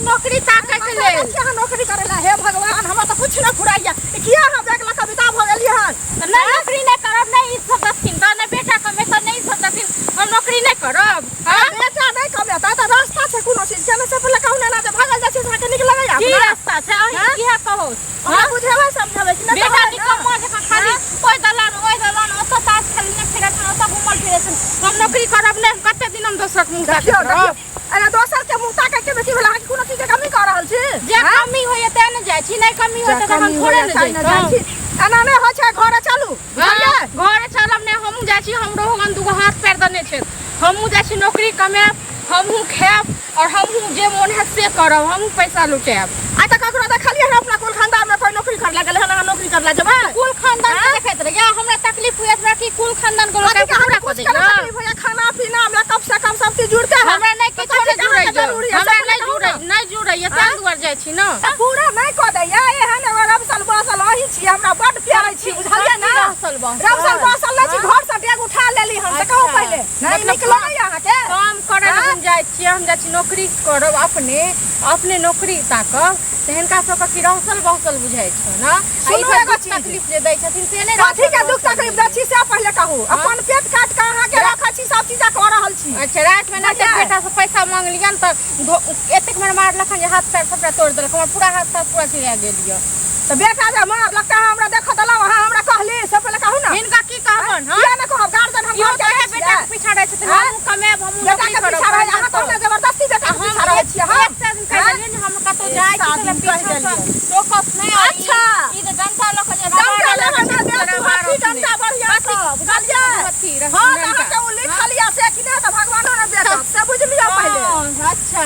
नौकरी ताकै के लेल। छी अहाँ नौकरी करै ला? हे भगवान, हमरा तऽ कुछ नहि फुराइया। ई किया अहाँ बैग लऽ कऽ विदा भऽ गेलियै हन? तऽ नहि नौकरी नहि करब, नहि ई सब दथिन तऽ नहि बेटा कमेतै, नहि ई सब दथिन, हम नौकरी नहि करब। हाँ? बेटा नहि कमेतै तऽ रास्ता छै कोनो चीज के? नहि, से पहिले कहू ने, एना जे भागल जाइ छै से अहाँके नीक लगैया? की अपना? रास्ता छै? अहीं हाँ? इएह कहू। हमरा बुझेबै समझेबै कि नहि? बेटा कहबै ने? निकम्मा जकाँ खाली ओहि दलान ओहि दलान ओतऽ ताश खेलने फिरै छनि, ओतऽ घूमल फिरै छनि। हम नौकरी करब नहि? हम कते दिन हम दोसरक मुँह ताकैत देखियौ, रहब? देखियौ, एना दोसर के मुँह ताकै के बेटी भेल? अहाँके कोनो चीज के कमी कऽ रहल छी? जे हाँ? कमी होइए तें ने जाइ छी, नहि कमी होइए तऽ हम थोड़े ने जाइ जैतहुँ। छी। एना नहि होइ छै, घरे चलू, बुझलियै? घरे चलब नहि, हमहूँ जाइ छी। हमरो होगन दूगो हाथ पैर देने छै। हमहूँ जाइ छी, नौकरी कमायब, हमहूँ खायब और हमहूँ जे मोन हैत से करब, हमहूँ पैसा लुटायब। आइ तक ककरो देखलियै हन अपना कुल खानदान में कोई नौकरी कर गेलै हन? अहाँ नौकरी कर जेबै? कुल खानदान के देखैत रहियै, हमरा तकलीफ हुए हमरा कि कुल खानदान के लोक कथी के पूरा अहाँके कऽ कुछ करे दैया? तकलीफ होइया? खाना पीना मेकअप सेकअप सब चीज जुड़ते है। हमरा नहि तऽ किछो कथी नहि के अहाँके जुड़ैया। जरूरी है? हमरा से नहि कहू जुड़ै, ने। नहि जुड़ैया, तें दुआरे जाइ छी ने। तऽ पूरा नहि कऽ दैया। एहन एगो रमसल बसल अहीं छी, हमरा बड्ड प्यारे छी, बुझलियै ने? रमसल बसल? रमसल बसल नहि छी, घर से डेग उठा लेली हन, से कहू अच्छा। पहिले। नहि मतलब नीक लगैया अहाँके? काम करय लए आँय? हम जाइ छियै, हम जाइ छी नौकरी करब, अपने अपने नौकरी ताकब तऽ हिनका सबके की रहसल बहसल बुझाइ छै ने? आ ई सुनू सब एगो दुख चीज। तकलीफ जे दै छथिन से नहि कथी के रहसल दुख बहसल तकलीफ दै छी से पहिले कहू। अपन पेट काट के अहाँके रखै छी, सब चीज कऽ रहल छी। अच्छा, रातिमे ने बुझलियै? बेटा से पैसा मांगलियनि तऽ एतेक बेर मारलखन जे हाथ पैर सबटा तोड़ि देलक। हमर पूरा हाथ ताथ पूरा चिड़िया गेल यऽ। तऽ बेटा जे मारलक तऽ अहाँ हमरा देखऽ देलहुँ? अहाँ हमरा कहली से पहिले कहू ने। हिनका की कहबनि? हँ? किया नहि कहब? गार्जियन हम इहो घर के तऽ नहि बेटा छियै? के पीछा रहै छथिन। आँय? हमहूँ कमायब, हमहूँ बेटा नौकरी के करब। पीछा रहै अहाँ? तहन ने जबरदस्ती बेटा के हम पीछा रहै छियै हम? एक सए दिन कहि आँय? देलियै ने, हम कतहु एक जाइ छी सए तऽ दिन कहि पीछा सँ देलियै। टोकत नहि। आ ई अच्छा। ई जे डंटा लऽ कऽ जे डंटा रबार लेबै लगै ने छै, देह रबार हाथी रखने। डंटा बढ़िआँ सँ, बुझलियै? अथी रह- हँ, तऽ डंटा। अहाँके ओ लिखल यऽ से कि नहि तऽ भगवानो नहि भेटत, से बुझि लियौ पहिले। हँ, अच्छा,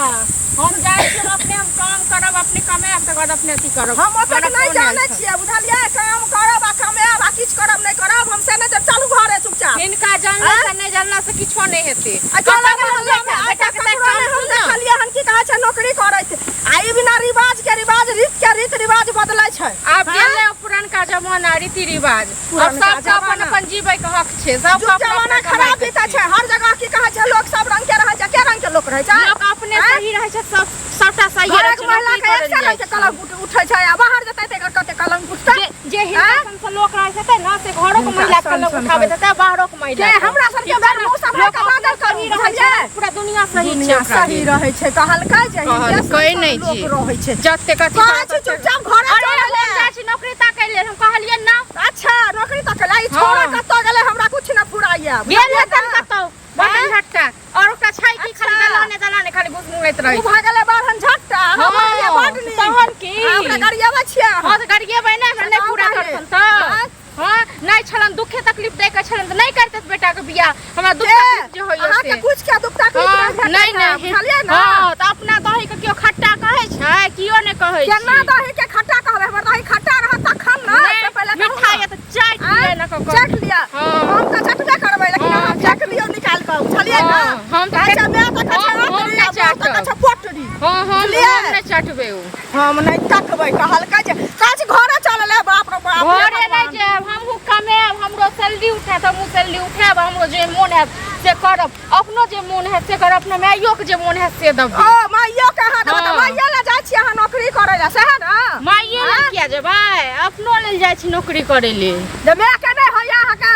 हम जाइ छी, हम अपने हम काम करब, अपने कमायब, तकर बाद अपने अथी करब। हम ओतेक हमरा नहि फोन आयल जानै छल। छियै, बुझलियै? काम करब आ कमायब आ किछु करब नहि करब, हम से नहि जानै। चलू घरे चुपचाप। हिनका जानला आँय? से नहि जानला से किछो नहि हेतै। आ कतऽ चलऽ गेल मोहल्ला में बेटा? आइ बेटा तक के तऽ ककरो काम नहि हम सुन ने। देखलियै हन की कहै छै नौकरी करैत। आ ई बिना रिवाज के रिवाज, रीत के रीत रिवाज बदलै छै। आब हँ? गेलै ओ पुरनका जमाना, रीति रिवाज। आब पुरनका सबके अपन जमाना। अपन जीबै के हक छै, सबके जुग अपना जमाना अपना खराब कमाइ के बीतै छै। छै। हर जगह की कहै छै लोक सब रंग के रहै छै। के रंग के लोक रहै छै? लोक अपने आँय? सही रहै छै, सब सबटा सही रहै घरक छै। महिला नौकरी के करल एक सए जाइ रंग के छै। कलंक उठै छै आ बाहर जेतै तऽ एकर कते कलंक उठतै? जे जे हिनका आँय? सन सन लोक रहै छथिन ने से घरो के हिनका महिला सन कलंक सन उठाबैत के। हेतै, बाहरो के महिला के के। हमरा सबके बेर मुँह सम्हारि लोक कऽ बाजल अपने करू, सही रहै छै बुझलियै? पूरा दुनिया सही छै दुनिया ओकरा सही लेल। रहै छै कहलकै जे हिनके सन कहलकै सन नहि लोक जी। रहै छै। जतेक अथी कहै करत छी ओतेक- चुपचाप घरे अरे चल हम ले। जाइ छी नौकरी ताकै लेल, हम कहलियनि ना। अच्छा, नौकरी तक ला ई छोड़ा हँ। कतऽ गेलै, हमरा कुछ न फुराइया। गेल बुझलियै हेतनि ने? कतौ बटन झट्टा और ओकरा छै की खाली अच्छा। दलाने दलाने खाली घुस मुंगैत रहै ओ भऽ गेलै बारहन झट्टा, अहाँ भऽ गेलियै बड्ड नीक। तहन की? अहाँ हमरा गरियाबै छियै अहाँ? हँ तऽ गरियेबै नहि, हमरा नहि से पूरा कहू पहिले। करतन तऽ आँय? हँ, नहि छलन दुखे तकलीफ दै के छलन तऽ नहि करतै बेटा के बियाह। हमरा दुख के? तकलीफ जे होइया अहाँके से कुछ के दुख तकलीफ हँ, नहि भेटै नहि है, नहि बुझलियै ने? हँ, तऽ अपना दही के केओ खट्टा कहै छै? केओ नहि कहै केना छै। दही के खट्टा कहबै? हमर दही खट्टा रहत तखन ने। नहि, से पहिले कहू मिठाई ने। तऽ चाटि आँय? लिअ ने कऽ चख लिअ। हँ। हम तऽ चटबे करबै, लेकिन हँ, अहाँ चख लियौ निकालि कऽ, बुझलियै ने? हँ, हम तऽ कहै छै माय तऽ कहै छै हम अतरी नहि आ बाप तऽ कहै चाटब। छै पोटरी। हँ, हम बुझलियै? हम नहि चटबै ओ। हम नहि तकबै कहलकै जे कहै छै घरे चल ले। बाप रे बाप, हे घरे नहि भगवान। जायब, हमहूँ कमायब, हमरो सैलरी उठायब, हमहूँ सैलरी उठायब, हमरो जे मोन हैत से करब, अपनो जे मोन हैत से करब, अपना माइयो के जे मोन हैत से देबै। ओ माइयो के अहाँ देबै तऽ हँ। माइये लए जाइ छियै अहाँ नौकरी करै लए, सएह ने? माइये लेल आँय? किया जेबै? अपनो लेल जाइ छी नौकरी करै लेल। जे मायके नहि होइया अहाँके,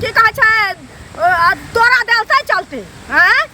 की कहै छै, तोरा देल तै चलते? आँय,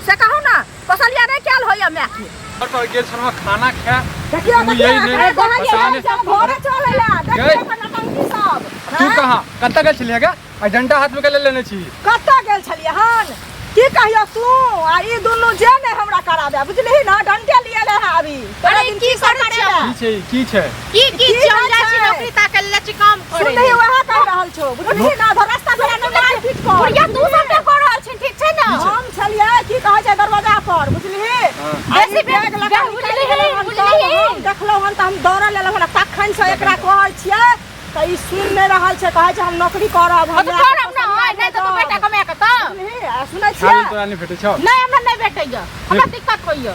से कहू ने, पसलिया नहि कयल होइया मायके? घर पर गेल छलहुँ खाना खाए। देखियौ, तू देखियौ, यही नहि, अरे कहलियै, पता नहि। चल घरे चलै लए। देखियौ गई। एकर नौटंकी सब। तू आँय? कहाँ कतऽ गेल छलियै गे? आ डंडा हाथ में के ले लेने छी? कतऽ गेल छलियै हन की कहियो तू आ ई दुनू जे नहि हमरा कराबे, बुझलिही ने? डंटे लिए ले है अभी तोरा। अरे दिन की की सब करै छियै? करेबे? की छै, की छै? की की की छी? हम होइ जाइ छी छै? नौकरी ताकै लेल, जाइ छी काम करै सुनही, लेल। वएह कहि रहल छौ, बुझलिही ने? धर रास्ता पर नहि मारि पीट कर। बुढ़िया, तू सबटा कऽ रहल छी, ठीक छै ने? हम छलियै की कहै छै दरवाजा पर, बुझलिही? हँ। आ ई बेसी बैग लऽ कऽ बुझलिही, निकलि गेलै हन, बुझलिही। तब हम देखलहुँ हन तऽ हम दौड़ल एलहुँ हन आ तखन से एकरा कहै छियै तऽ ई सुनि नहि रहल छै। कहै छै हम नौकरी करब, हम हम तऽ मायके करब ने, पसलिया नहि तऽ तू देब। बेटा कमा कऽ तऽ बुझलिही? आ सुनै खाय छियै? लेल तोरा नहि भेटै छौ? नहि, हमरा नहि भेटैया, हमरा दिक्कत होइया।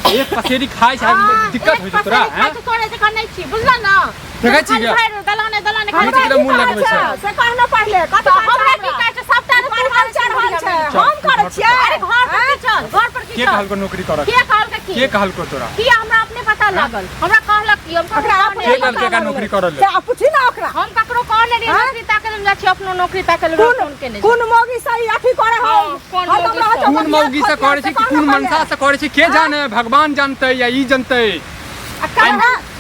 एक पसेरी खाइ छै, दिक्कत होइ छै तोरा? एक पसेरी खाइ हैं? छै, तोरे जकाँ नहि छी, बुझल ने? देखै छी खाली गे? भरि दलाने दलाने खाली हमरा हमरा की की मुँह कहै लगबै छै छै? से कहने पहिले, कथी तऽ कहै छै? हमरा की कहै छै सबटा पढ़ल चढ़ल छै, चल, हम करै घर पर छियै। अरे घर पर की चल, घर पर की के चल? कहलको नौकरी करऽ? के कहलकै? की के कहलको तोरा? किया हमरा अपने पता लागल, हमरा कहलक की हम ओकरा ककरो अपने के कहने कहलकै एकरा नौकरी करऽ लेल? से आ पूछी ना ओकरा। हम ककरो कहने रहियै आँय? नौकरी ताकै लेल जाइ छी, अपनो नौकरी ताकै लेल कोन फोन केने छी। कोन मौगी से ई अथी करे हौ? हाँ, कोन हरदम मौगी रहै से? छौ कोन बतिया मौगी से खोतिया करै छै से कि कहना कोन पहिले। मनसा से करै छै के जाने, भगवान जानतै या ई जनतै। आ कहाँ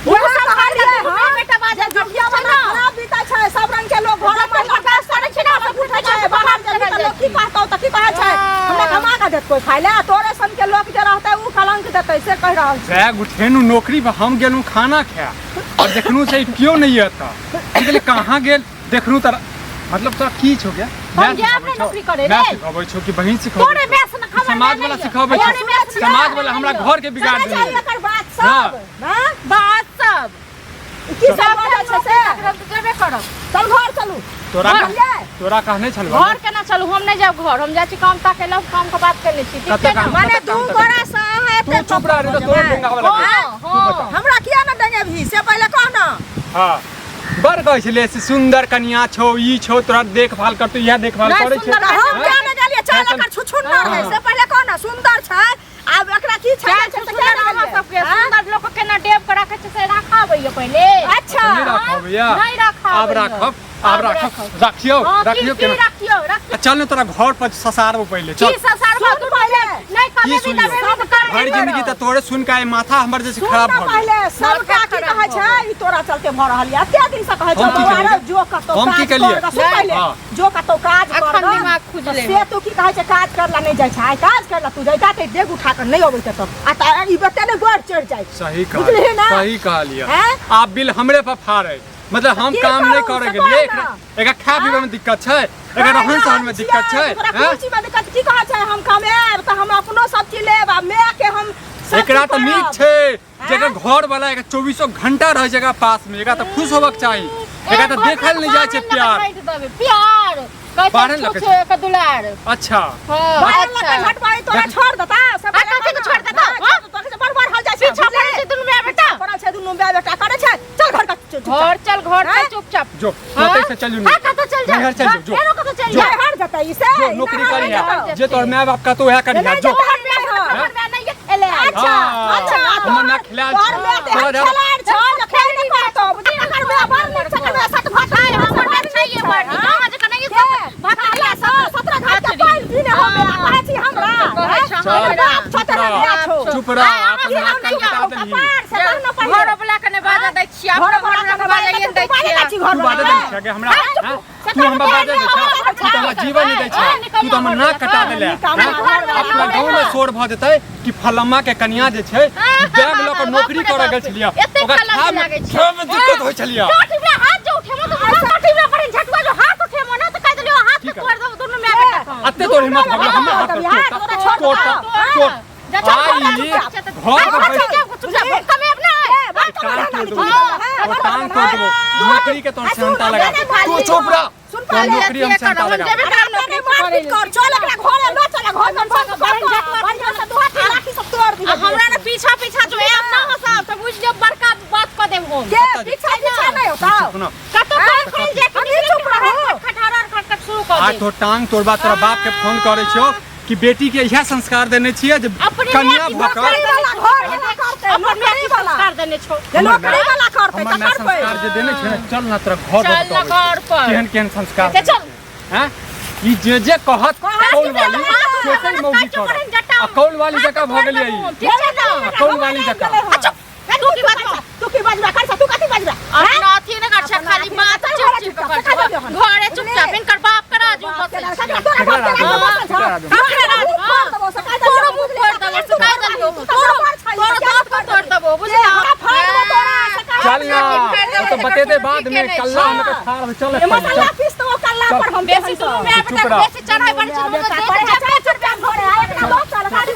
वएह ओ सब कहलियै कहलियै हँ, बेटा बाजल जे दुनिया वाला खराब बीतै छै, सब रंग के लोग घर में बर्दाश्त करै छै ना, सब उठै छै बाहर जेबही तऽ लोग की कहतौ तऽ की कहै छै, हमरा कमा कऽ देत कोइ खाइ लए? तोरे सन के लोग जे रहतै उ कलंक देतै, से कहि रहल छी। बैग उठेलहुँ नौकरी पर, हम गेलहुँ खाना खाए और देखलहुँ से केओ नहि एतऽ। हम कहलियै कहाँ गेल, देखलहुँ तऽ मतलब तोरा की छौ गे? हम माय जायब सिखबै ने छौ? नौकरी करे माय रे। सिखबै छौ कि बहिन सिखबै तोरे छौ? माय से न खबर समाज नहि वाला यऽ। सिखबै छौ? तोरे माय से न समाज खबर वाला नहि हमरा यऽ। घर के बिगाड़ समझ देने आइ यऽ। एकर बात हाँ। सब हाँ? बात सब की सब बाजै छै से? जेबे करब। चल घर चलू। तोरा बुझलियै? तोरा कहने छलौ घर केना चलू? हम नहि जायब घर, हम जाइ छी काम ताके लए, काम के बात केने छी, ठीक कतऽ छै ने? काम? माने कतऽ दू काम तक गोरा से अहाँ तू एते चुप रह रे, तोरा डेंगा वाला हाँ, तू हाँ। बता। हमरा किया ने डेंगेबही से पहिले कह न। हाँ बड़ कहै छलै से सुन्दर कनिया छौ, ई छौ, तोरा देखभाल करतौ, इएह देखभाल नहि, करै छै। सुन्दर तऽ हम हाँ? किया ने गेलियै? चल फैशन- एकर छुछुन्नर है हाँ। से पहिले कह न, सुन्दर छै आब एकरा की छै चार छै से सुन्दर किया ने अहाँ गेलियै? सबके हाँ? सुन्दर लोक के केना डेब के राखै छै से राखा आबैया पहिले? अच्छा नहि राखब या नहि राखा आब आबैया। राखब, आब राखब, राखियौ। हाँ, की राखियौ की केना? राखियौ, राखियौ। चल ने तोरा घर पर ससारबो पहिले, चल। की ससारबो? सुन पहिले। नहि की कमेबी सुनियौ? तबे तऽ करबे भरि जिंदगी तऽ करब। तोरे सुन के आइ माथा हमर जे छै सुन खराब न भऽ गेल। पहिले सबटा माथा की खराब कहै भऽ छै ई तोरा चलते भऽ रहल यऽ, एते दिन से कहै छौ हम की बौआ रे, केलियै? जो कतौ हम की काज केलियै? कर ग, सुन पहिले हाँ। जो कतौ काज कर अखन ग, दिमाग खुजलै। से तू की कहै छै काज करला नहि जाइ छै, आइ काज करला तू जैता तऽ डेग उठा कऽ नहि अबैत तऽ आ तऽ ई बते ने गोड़ चढ़ि जाइ छै। सही बुझलिही कहलियै, ना? सही कहलियै। हैं? आब बिल हमरे पर फाड़ै, मतलब हम की काम नहि करू, करे से गेलियै। कह ना। एकरा एकरा खाय पीबै में दिक्कत छै, एकरा रहन सहन में दिक्कत छै, ओकरा हैं? कोन चीज में दिक्कत? की कहै छै हम कमायब तऽ हम अपनो सब चीज लेब आ माय के हम सब एकरा चीज तऽ नीक करब। छै जेकर घर वाला एकरा चौबीसो घंटा रहै छै एकरा पास में, एकरा तऽ खुश होबक चाही, एकरा तऽ देखल नहि जाइ छै प्यार। प्यार कहै बारह छै लग छुछ के दुलार। अच्छा हाँ, बाहर लग अच्छा। के झटबाई तोरा देख- छोड़ देता से आ, कथी के छोड़ देता? हाँ, तोरा से बड़ बड़ हो जाइ छै, पीछा पड़ै छै दुनू माय बेटा। पड़ल छै दुनू माय बेटा करै छै। चल घर का चुपचाप। घर चल, घर चल हैं? चुपचाप। जो हाँ? ओतै से चलू। हाँ, कतऽ चल जा? नैहर चल जो, जो। फेरो कतऽ चल जो। जा? नैहर जेतै ई से, जो ई नौकरी नैहर करिहे, जेतै। जे तोहर माय बाप कहतौ उएह करिहे, नहि जो। जेतै। तोहर माय से हाँ? हमर माय नहि एलै आइ। अच्छा हाँ। अच्छा, हमर ना खिलायल तोहर छौ। माय तऽ एहन तोहर- खेलाड़ छौ जे खेल नहि कहतौ, बुझली? एकर माय बड़ नीक छै, एकर माय सत भात छै, हमर माय छैहे बड़ नीक। अहाँ जकाँ नहि के? भात खाला सब 17 घाट के पानि पीने हमे आ कहै छी हमरा, कहै छै हैं? हमरा। हमर बाप छौ तोहर माय छौ। चुप रह, आइ अहाँ अपन की नाक हम कान नहि कटा देलही। कपार से कह न पहिले। घर वाला के नहि बाजऽ दै छियै, घर अपना वाला घर के वाला बाजऽ बाजैए दै दै छियै। छियै। तू बाजऽ दै छियै गे हमरा, हैं? तू हमरा बाजऽ दै छह? तू तऽ हमरा जीवन नहि दै छह, तू तऽ हमर नाक कटा देले। हैं? अपना गाँव में शोर भऽ जेतै कि फलम्मा के कनिया जे छै बैग लऽ कऽ नौकरी करऽ गेल छलियै, एते ओकरा कलंक खाय में लागै छै। खाय में दिक्कत होइ छलियै। लाठी में हाथ जो उठेबो तऽ हमरा लाठी में पड़े झटुआ जो हाथ उठेबो ना तऽ कहि देलियो हाथ की के करबै? तोड़ देबो दुनू माय बेटा के। अते तोर हिम्मत भऽ गेल हमरा हाथ पर हाथ तोरा छोड़ तोड़ देतौ। तोड़। जा चल आइ घर ई चुपचाप घर पर बैस चुपचाप कमेब नै। टांग तोड़ देबो, ओ टांग तोड़ देबो, नौकरी के तोर सेहनता लगा। तू चुप रह, सुन तोर पहिले। नौकरी हम सेहनता हम लगा। जेबे करब नौकरी मारपीट कर, चल एकरा घरे लऽ चल, घर में बंद कर कऽ, बढ़िआँ से दू हाथी लाठी सब तोड़ दिहऽ। आ हमरा ने पीछा पीछा जो आब ना हंसाब तऽ बुझि जाउ बड़का बात कऽ देब हम। के पीछा पीछा नहि होतौ? सुनो, कतौ काम करै जाय के अभी चुप रहू। खटखट खटखट शुरू कऽ आ देब। तोर टांग तोड़बा, तोरा बाप के फोन करै छियौ कि बेटी के इएह संस्कार देने छियै जे अपने कन्या माय की भऽ कऽ नौकरी वाला घर वाला करतै, अपन माय नौकरी की वाला। संस्कार देने छौ। जे नौकरी वाला करतै हमर माय तऽ करबै। संस्कार जे देने छै ने, चल ना तोरा घर पर चल ना बताबै घर पर। केहन केहन संस्कार अच्छा, देने चल। छै। हैं? ई जे जे कहत कौल वाली सोचै मौगी करत। आ कौल वाली जकाँ भऽ गेलियै ई। ठीक छै ना? आ कौल वाली जकाँ। अच्छा, तू की बात कर? तू की बजबा कर, तू कथी बजबा? अपना अथी नहि कर छै, खाली बात चल चिप घरे चिप चुपचाप, कर चल छै। जहन। घरे चुपचाप हिनकर बाप के राजू बसै छै। तोरा बाप के राजू बसल छौ। ककरा राजू? मुँह फोड़ देबौ, सकाय तोरो मुँह फोड़ देबौ, सकाय देलियौ। तोरो तोरो दाँत के तोड़ देबौ, बुझलियै? हमरा फाड़ देबौ तोरा, सकाय चल ना, फेर ओ तऽ बतेतै बाद में, कल्ला हम एकर ठाढ़ हो, चल ए, मसाला पीस देबौ कल्ला पर हम बेसी दुनू माय चुप बेटा रह। बेसी चढ़ाइ बनै छै, बेटा दुनू करे देख चल चुपचाप घरे आ, एकरा लऽ चल, खाली